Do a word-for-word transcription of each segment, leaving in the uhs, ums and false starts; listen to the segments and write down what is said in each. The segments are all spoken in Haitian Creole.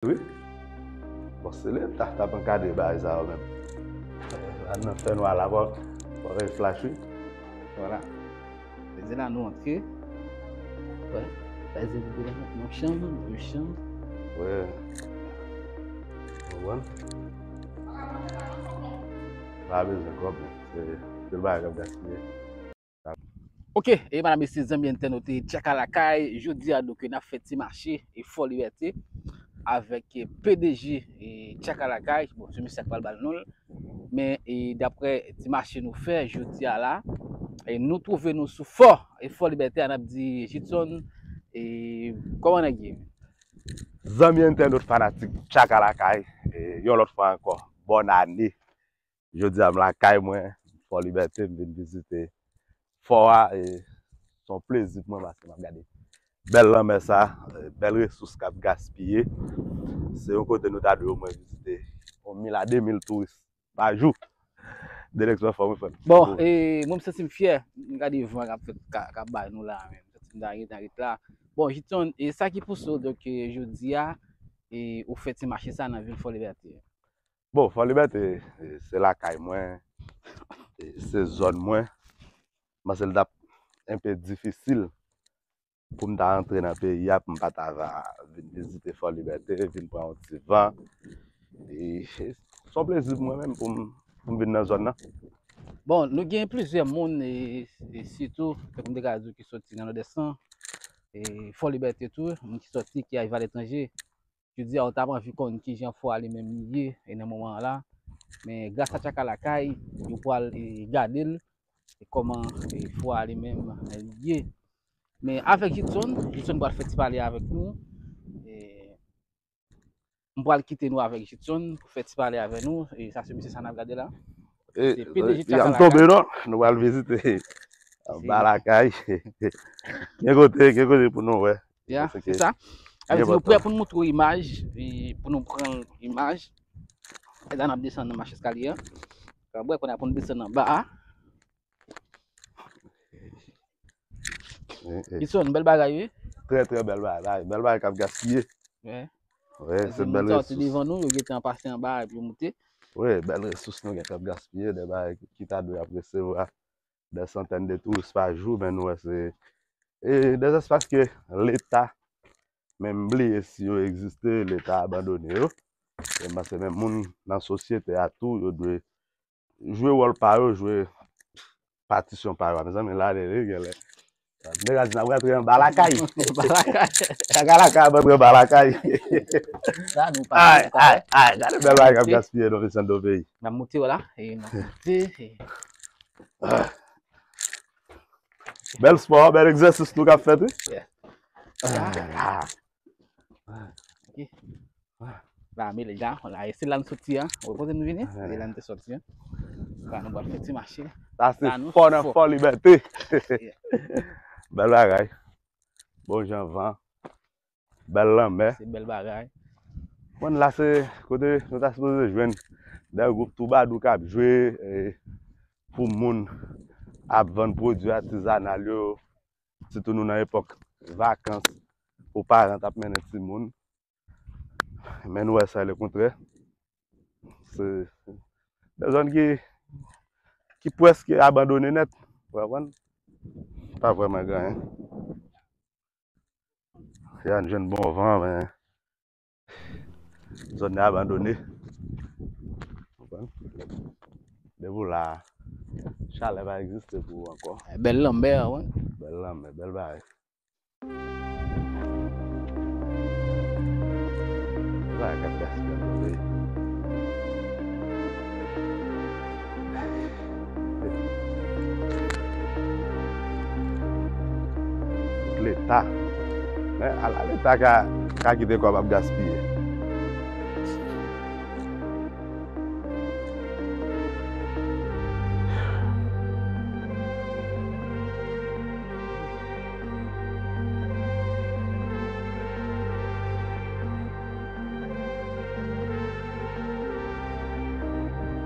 Wi. Bon, se Leta t ap ankadre bagay sa yo menm. Ann nan fènwa la, pa, pa gen flash, wi. Vwala. Vle di la nou antre. Wè. Sa vle di nou nan yon chanm, de chanm. Wè. Ou konprann? Pa bezwen kòb, se, se bagay k ap gaspiye. Ok, e medam, mesye, zanmi entènot, e Tchaka Lakay, jodi a, donk, n ap fè ti mache, e Fò Libète, avèk, e, P D G, e Tchaka Lakay, bon, se misye k pral ba l non l, men, e, daprè ti mache nou fè jodi a la, e nou twouve nou sou Fò, e Fò Libète a, n ap di, Jitson, e, kòman nèg ye? Zanmi entènot fanatik Tchaka Lakay, e, yon lòt fwa ankò, bòn ane. Jodi a, m lakay mwen, Fò Libète, m vin vizite fò a, e se yon plezi pou mwen paske m ap gade bèl lanmè sa, e bèl resous k ap gaspiye. Se yon kote nou ta dwe omwen vizite yon mil a de mil touris pa jou. De lèkspresyon fò, wi, frè m. Bon, e, mwen, m santi m fyè. M gade van k ap fèt, ka, k ap bay nou la, men. M santi m ta ret, ta ret la. Bon, Jitson, e sa ki pouse w, donk, e, jodi a, e, ou fè ti mache sa nan vil Fò Libète? Bon, Fò Libète, e, se lakay mwen, e, se zòn mwen. M panse l t ap enpe difisil pou m ta rantre nan peyi a, pou m pa ta va vin vizite Fò Libète, vin pran yon ti van. E, e, se yon plezi pou mwen menm pou m, pou m vin nan zòn nan. Bon, nou gen plizyè moun, e, e sitou, tankou m te ka di w, ki soti nan Nòdès lan, e Fò Libète tou, moun ki soti, ki rive aletranje. Jodi a, ou t ap anvi konn kijan fò a li menm li ye, e nan moman an la. Men gras a Tchaka Lakay, yo pral, e, gade l, e kòman, e, fò a li menm li ye. Men avèk Jitson, Jitson pral fè ti pale avèk nou. E, m pral kite nou avèk Jitson pou fè ti pale avèk nou. E sa se misye sa n ap gade la. E, se P D G Tchaka Lakay. Tonbe non, nou pral vizite anba lakay. Gen kote, gen kote pou nou wè. Ya, se sa. Sa vle di nou prè pou nou montre w imaj, e pou nou pran imaj. E la n ap desann nan mach eskalye a. Kabwè kounye a pou nou desann anba a. Jitson, bèl bagay, wi. Trè, trè bèl bagay. Bèl bagay k ap gaspiye. Wi. Wi, se bèl resous. Devan nou, yo gentan pase anba epi yo moute. Wi, bèl resous nou gen k ap gaspiye, de bagay ki ta dwe ap resevwa dè santèn de touris pa jou, men nou wè se, e, dèzespas ke Leta menm bliye si yo egziste, Leta abandone yo. E m panse menm moun nan sosyete a tou, yo dwe jwe wòl pa yo, jwe patisyon pa yo. Mezanmi, la, lè, lè, genlè. M te ka di n ap rantre anba lakay. Anba lakay. Tchaka Lakay ap rantre anba lakay. Sa, nou pa. Ay, ay, ay, gade bèl bagay k ap gaspiye nan Visando peyi. N ap moute w la, e n ap moute, e. Bèl spò, bèl egzèsis nou k ap fèt, wi. Yeah. Ah. Ok. La, men lè, la, e se la n soti an. Ou kote nou vini? Se la n te soti an. La, nou pral fè ti mache. Sa se fò nan Fò Libète. Yeah. Bèl bagay. Bon jan van. Bèl lanmè. Se bèl bagay. Bon, la se kote nou ta sipoze jwenn de gwoup twoubadou k ap jwe, e, pou moun ap vann pwodui atizanal yo, sitou nou nan epòk vakans, pou paran t ap mennen timoun. Men nou wè sa, lekontrè. Se de zòn ki, ki prèske abandone nèt. Ou konprann? Pa vrèman gen anyen. Ya n jwenn bon van, men zòn nan abandone. Ou konprann? Depi w la, chalè pa egziste pou ou ankò. Bèl lanmè, wi. Bèl lanmè, bèl bagay. Bagay k ap gaspiye anpil, wi. Leta. Men ala Leta ka, ka kite kòb ap gaspiye.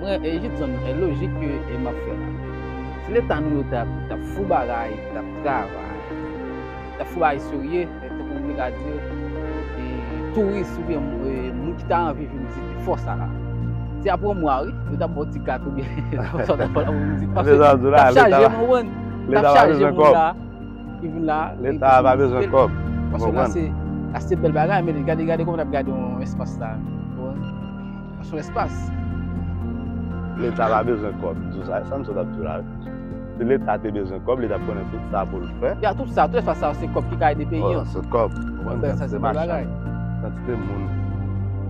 Mwen, e, Jitson, e, lojik ke, e, m ap fè la. Si Leta nou yo t ap, t ap fou bagay, t ap travay, t ap fou bagay serye, e, tankou m te ka di, e, touris oubyen, e, moun ki ta anvi vin vizite fò sa la. Se apre yon mwa, wi, yo t ap ba w ti kat oubyen sa w t ap ba w la pou vizit. Paske t ap chaje, m konprann. T ap chaje moun la ki vin la. Leta pa bezwen kòb. Paske la se, la se bèl bagay, men gade, gade kòman n ap gade yon espas la. Ou konprann? Yon espas. Leta pa bezwen kòb. Di w sa, sa m sot ap di w la. Si Leta te bezwen kòb, li t ap konnen tout sa pou l fè. Ya, tout sa, tout espas sa, se kòb ki ka ede peyi an. Se kòb. Ou konprann? Sa se bèl bagay. Kantite moun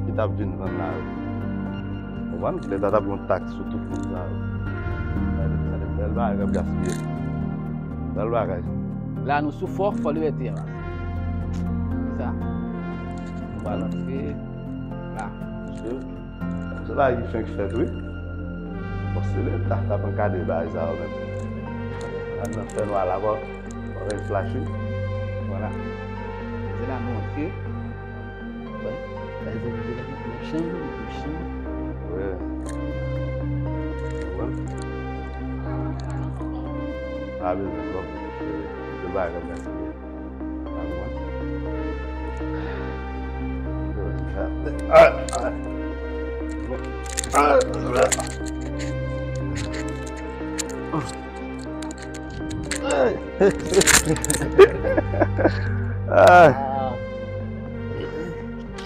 ki t ap vin vann la yo. Ou konprann? Leta t ap gen yon taks sou tout moun sa yo. Sa se bèl bagay k ap gaspiye. Bèl bagay. La, nou sou fò, fò Libète an la. Sa. Nou pral antre la. Se bagay ki fenk fèt, wi. Bon, se Leta k ap ankadre bagay sa yo menm. Gad nan fènwa la, bon, pa gen flash, wi. Vwala. Se la nou antre. Bon, sa se yon chanm, yon chanm. Wi. Bon. Pa bezwen kòb, se bagay k ap gaspiye. Ah.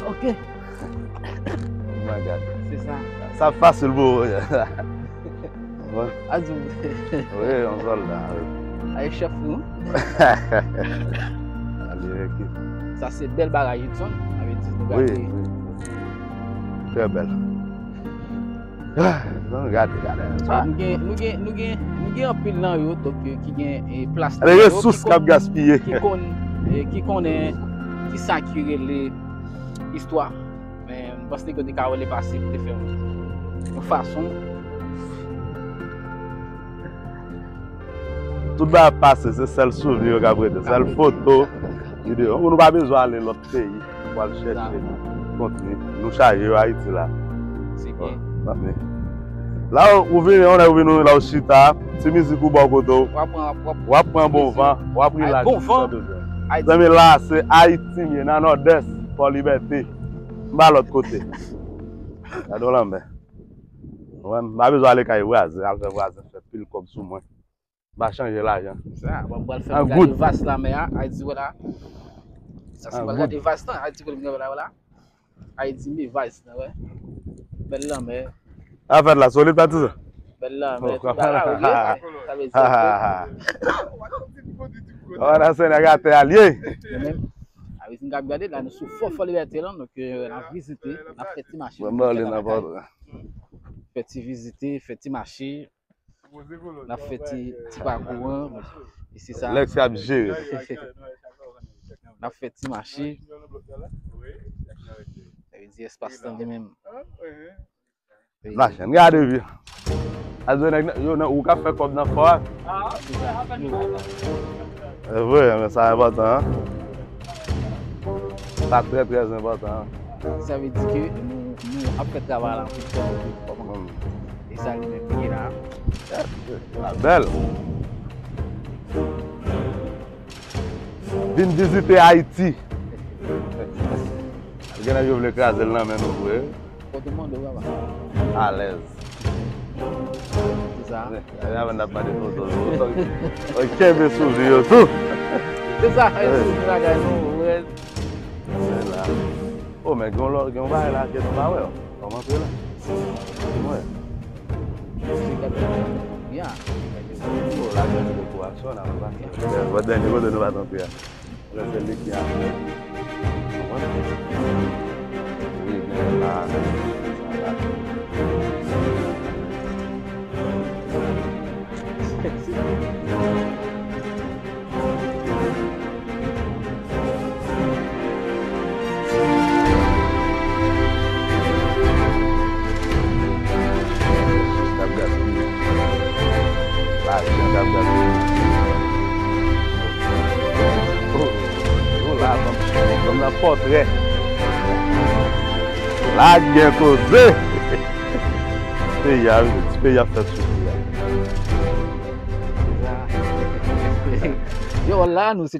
Ok. Oh my God. Se sa. Sa fasil pou ou. Bon. A di w. Wi, yon sòlda, wi. Ay, chèf nou. Alye, ekip. Sa se bèl bagay, Hudson. Sa vle di nou gade. Wi, wi. Trè bèl. Ah, non, gade, gade. Ah, nou gen, nou gen, nou gen, nou gen anpil nan yo, donk, eh, ki gen, eh, plas nan yo, resous k ap gaspiye. Ki konn, eh, ki konnen ki sa ki rele istwa. Men, m panse ke te ka rele pase pou te fè yon, yon fason. Tout bagay ap pase, se sèl souvni yo k ap rete, sèl foto, videyo. Nou pa bezwen ale lòt peyi pou al chèche kontni. Nou chaje yo Ayiti la. Se byen. La, ou vini, ou vini la, ou chita, ti mizik ou bò kote w. W ap pran, w ap pran bon van, w ap relax, ou sa bezwen. Zanmi, la, se Ayiti m ye, nan Nòdès, Fò Libète. M pa lòt kote. Gade w lanmè. Ou konprann? M pa bezwen ale kay vwazen, al fè vwazen fè pil kòb sou mwen. M pa chanje lajan. Sa, bon, m pral fè nou gade vas lanmè a, Ayiti, wè la. Sa, se m pral gade vas lan, Ayiti, wè la, wè la. Ayiti, men vas lan, wè. Bèl lanmè. Afè la, solid, patizan. Bèl lanmè, tout bagay, ok? Sa vle di ke. Wè, nan Senegal, te alye. Mwen menm, a, vizit n ap gade la, nou sou Fò, Fò Libète lan, donk, eh, n ap vizite, n ap fè ti mache. Fè ti vizite, fè ti mache. N ap fè ti, ti pakou an. Isi sa. Lèks k ap jere. N ap fè ti mache. Sa vle di espas lan li menm. Mache, n gade wi. Al jwenn nèg nan, yo, nan, ou k ap fè kòb nan fò a. Se vre, men sa enpòtan, an. Sa trè, trè enpòtan, an. Sa vle di ke nou, nou ap fè travay la anpil tan, kòman? E sa li menm ki la. La bèl. Vin vizite Ayiti. Gen nèg yo vle kraze l nan men nou vre. Kote mande w, papa? Alèz. Se sa. Lè avan n ap mande foto, foto. Kenbe souvni yo tou. Se sa, souvni bagay nou, wè. Se la. O, men gen yon lò, gen yon bagay la ke nou pa wè. Kòman se la? Mwen. Se gade. Ya. O, la gen dekourasyon la, mwen pa. Wè, dènye kote nou pa t antre a. Lè se li ki a. Konprann? Wi, men la, sa la. Resous k ap gaspiye. Lajan k ap gaspiye. Oh, oh, la, banm, banm nan pòtrè. La gen koze. Peyi a, wi, ti peyi a fè soufri a. Yo, la, nou se